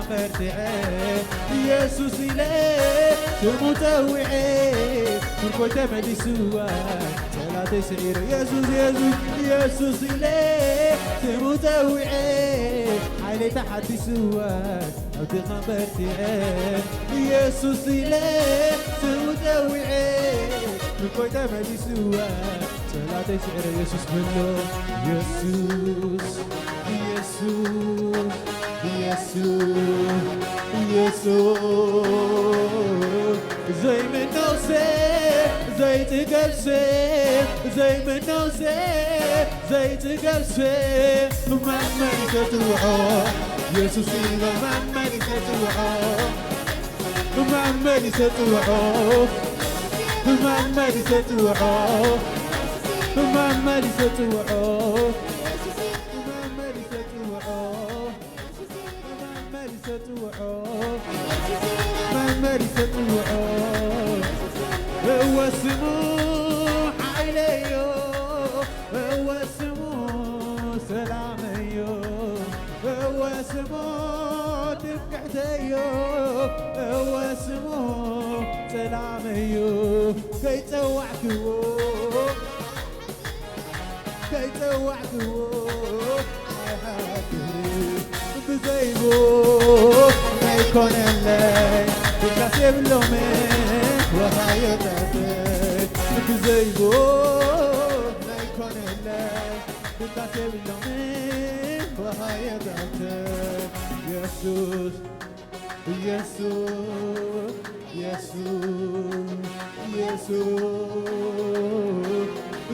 መርትዐ ኢየሱስ ኢለ ስሙ ጸዊዐ፣ ምርኮይ ተመሊስዋ፣ ጸላተይ ስዒረ። ኢየሱስ፣ ኢየሱስ፣ ኢየሱስ ኢለ ስሙ ጸዊዐ፣ ሓይለይ ተሓዲስዋ፣ ኣብ ድኻ መርትዐ። ኢየሱስ ኢለ ስሙ ጸዊዐ፣ ምርኮይ ተመሊስዋ፣ ጸላተይ ስዒረ። ኢየሱስ በሎ፣ ኢየሱስ፣ ኢየሱስ፣ ኢየሱስ፣ ኢየሱስ፣ ዘይምነውሰ፣ ዘይጥገብሰ፣ ዘይምነውሰ፣ ዘይጥገብሰ፣ መመሊሰ ጽውዖ፣ ኢየሱስ ኢለ መመሊሰ ጽውዖ፣ መመሊሰ ጽውዖ፣ መመሊሰ ጽውዖ፣ መመሊሰ ጽውዖ፣ መመሊሰ ጽውዖ። መመሊሰ ጽውዖ፣ መመሊሰ ጽውዖ። እወ ስሙ ሓይለዮ፣ እወ ስሙ ሰላመዮ፣ እወ ስሙ ትምክሕተዮ፣ እወ ስሙ ሰላመዮ። ከይጸዋዕክዎ ከይጸዋዕክዎ ኣይሃድር፣ ብዘይብኡ ኣይኮነለይ፣ ድቃስ የብሎምን ወሃዮ ጸርፈይ። ብዘይብኡ ኣይኮነለይ፣ ድቃስ የብሎምን ወሃዮ ጸርፈይ። ኢየሱስ ኢየሱስ፣ ኢየሱስ፣ ኢየሱስ፣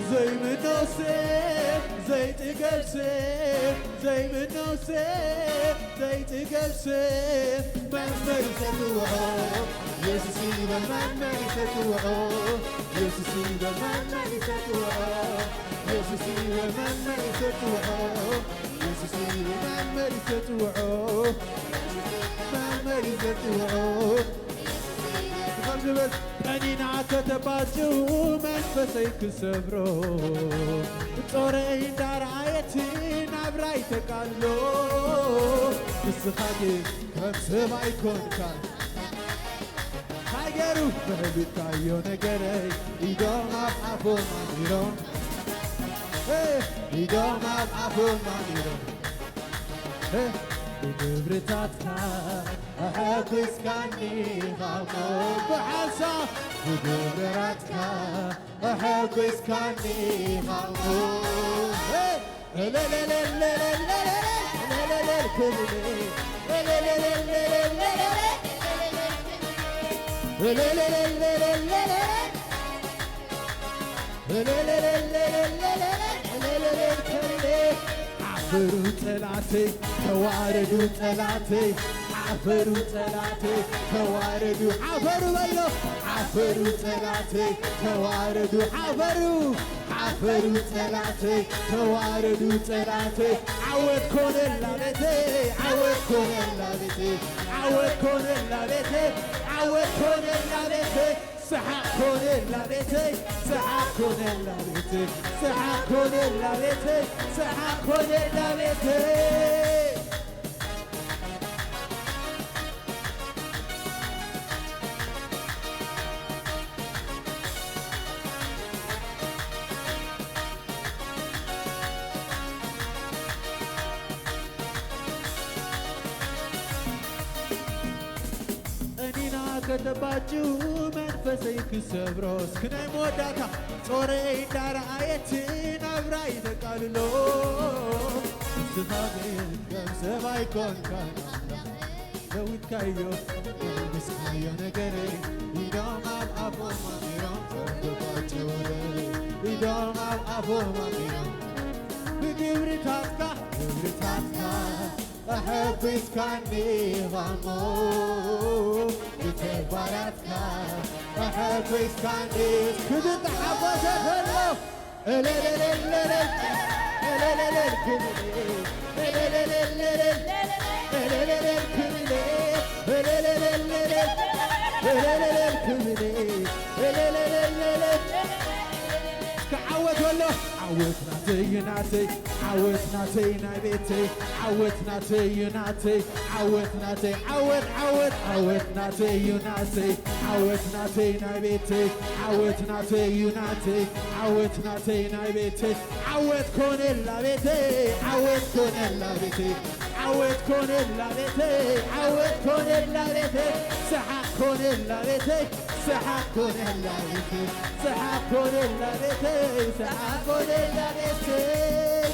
ዘይምነውሰ፣ ዘይጥገብሰ፣ ዘይምነውሰ፣ ዘይጥገብሰ፣ መመሊሰ ጽውዖ፣ ኢየሱስ ይበል መመሊሰ ጽውዖ፣ ኢየሱስ ይበል መመሊሰ ጽውዖ፣ ኢየሱስ ይበል መመሊሰ ጽውዖ። ኢየሱስ መመሊሰ ጽውዖ፣ መመሊሰ ጽውዖ። ከም ዝበል ቀኒና ከተባጭው መንፈሰይ ክሰብሮ፣ ጾረይ እንዳረኣየት ናብራይ ተቃሎ። ንስኻ ግን ከም ሰብ ኣይኮንካን። ሃገሩ በህልካዮ ነገረይ ኢዶም ኣብ ኣፎም ኣሚሮም፣ እ፣ ኢዶም ኣብ ኣፎም ኣሚሮም፣ እ፣ ብግብርታትካ ኣሐጒስካኒ ኢኻ እሞ፣ ብሓሳብ ብግብርታትካ ኣሐጒስካኒ ኢኻ እሞ፣ እ፣ ዓፈሩ ጠላተይ፣ ተዋረዱ ጠላተይ፣ ዓፈሩ ጠላተይ፣ ተዋረዱ፣ ዓፈሩ በሎ፣ ዓፈሩ ጠላተይ፣ ተዋረዱ፣ ዓፈሩ። ዓፈሩ ጠላተይ፣ ተዋረዱ ጠላተይ፣ ዓወት ኮነላ ቤተይ፣ ዓወት ኮነላ ቤተይ፣ ዓወት ኮነላ ቤተይ፣ ዓወት ኮነላ ቤተይ፣ ሰሓቕ ኮነላ ቤተይ፣ ሰሓቕ ኮነላ ቤተይ፣ ሰሓቕ ኮነላ ቤተይ፣ ሰሓቕ ኮነላ ቤተይ። ቀኒና ከተባጭው መንፈሰይ ክሰብሮ፣ እስኪ ናይ መወዳእታ። ጾረይ እንዳረኣየት ናብራይ ተቃልሎ፣ ንስኻ ግን ከም ሰብ ኣይኮንካን ኣምላኽ። ለዊጥካዮ፣ ለዊጥካዮ ነገረይ። ኢዶም ኣብ ኣፎም ኣሚሮም፣ ተባጭው ወደይ። ኢዶም ኣብ ኣፎም ኣሚሮም፣ ብግብርታትካ፣ ግብርታትካ ኣሐጒስካኒ ኢኻ እሞ፣ ብተግባራትካ ኣሐጒስካኒ። ክብሪ ተሓጎሰ ዘሎ። እልልልልልል፣ እልልልል ክብሪ፣ እልልልልልል፣ እልልልል ክብሪ፣ እልልልልልል፣ እልልልል ክብሪ፣ እልልልልልል። እስከ ዓወት በሎ፣ ዓወት ናተይ እዩ ናተይ፣ ዓወት ናተይ ናይ ቤተይ፣ ዓወት ናተይ እዩ ናተይ፣ ዓወት ናተይ፣ ዓወት፣ ዓወት፣ ዓወት ናተይ እዩ ናተይ፣ ዓወት ናተይ ናይ ቤተይ፣ ዓወት ናተይ እዩ ናተይ፣ ዓወት ናተይ ናይ ቤተይ፣ ዓወት ኮነላ ቤተይ፣ ዓወት ኮነላ ቤተይ፣ ዓወት ኮነላ ቤተይ፣ ዓወት ኮነላ ቤተይ፣ ሰሓቕ ኮነላ ቤተይ፣ ሰሓቕ ኮነላ ቤተይ፣ ሰሓቕ ኮነላ ቤተይ፣ ሰሓቕ ኮነላ ቤተይ።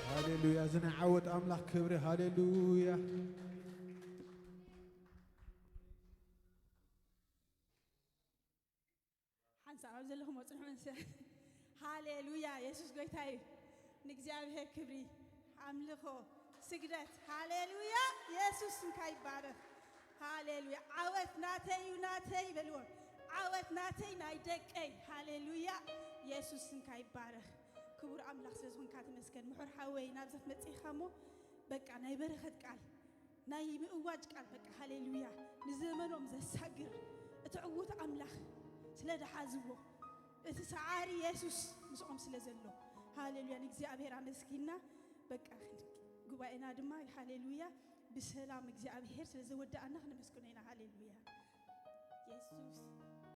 ሃሌሉያ። እዚ ናይ ዓወት ኣምላኽ ክብሪ። ሃሌሉያ። ሓንሳብ ኣብ ዘለኹም ኣጽንሑ እንሰ። ሃሌሉያ፣ የሱስ ጎይታ እዩ። ንእግዚኣብሔር ክብሪ፣ ኣምልኾ፣ ስግደት። ሃሌሉያ፣ የሱስ ስምካ ይባረኽ። ሃሌሉያ፣ ዓወት ናተይ እዩ፣ ናተይ በልዎ። ዓወት ናተይ፣ ናይ ደቀይ። ሃሌሉያ፣ የሱስ ስምካ ይባረኽ። ክቡር ኣምላኽ ስለ ዝኾንካ ተመስገን። ምሑር ሓወይ፣ ናብዛ ትመጽእ ኢኻ እሞ፣ በቃ ናይ በረኸት ቃል፣ ናይ ምእዋጅ ቃል፣ በቃ ሃሌሉያ፣ ንዘመኖም ዘሳግር እቲ ዕዉት ኣምላኽ ስለ ደሓዝዎ፣ እቲ ሰዓሪ የሱስ ምስኦም ስለ ዘሎ፣ ሃሌሉያ፣ ንእግዚኣብሔር ኣመስጊና። በቃ ጉባኤና ድማ ሃሌሉያ ብሰላም እግዚኣብሔር ስለ ዘወደኣና ክነመስግኖ ኢና።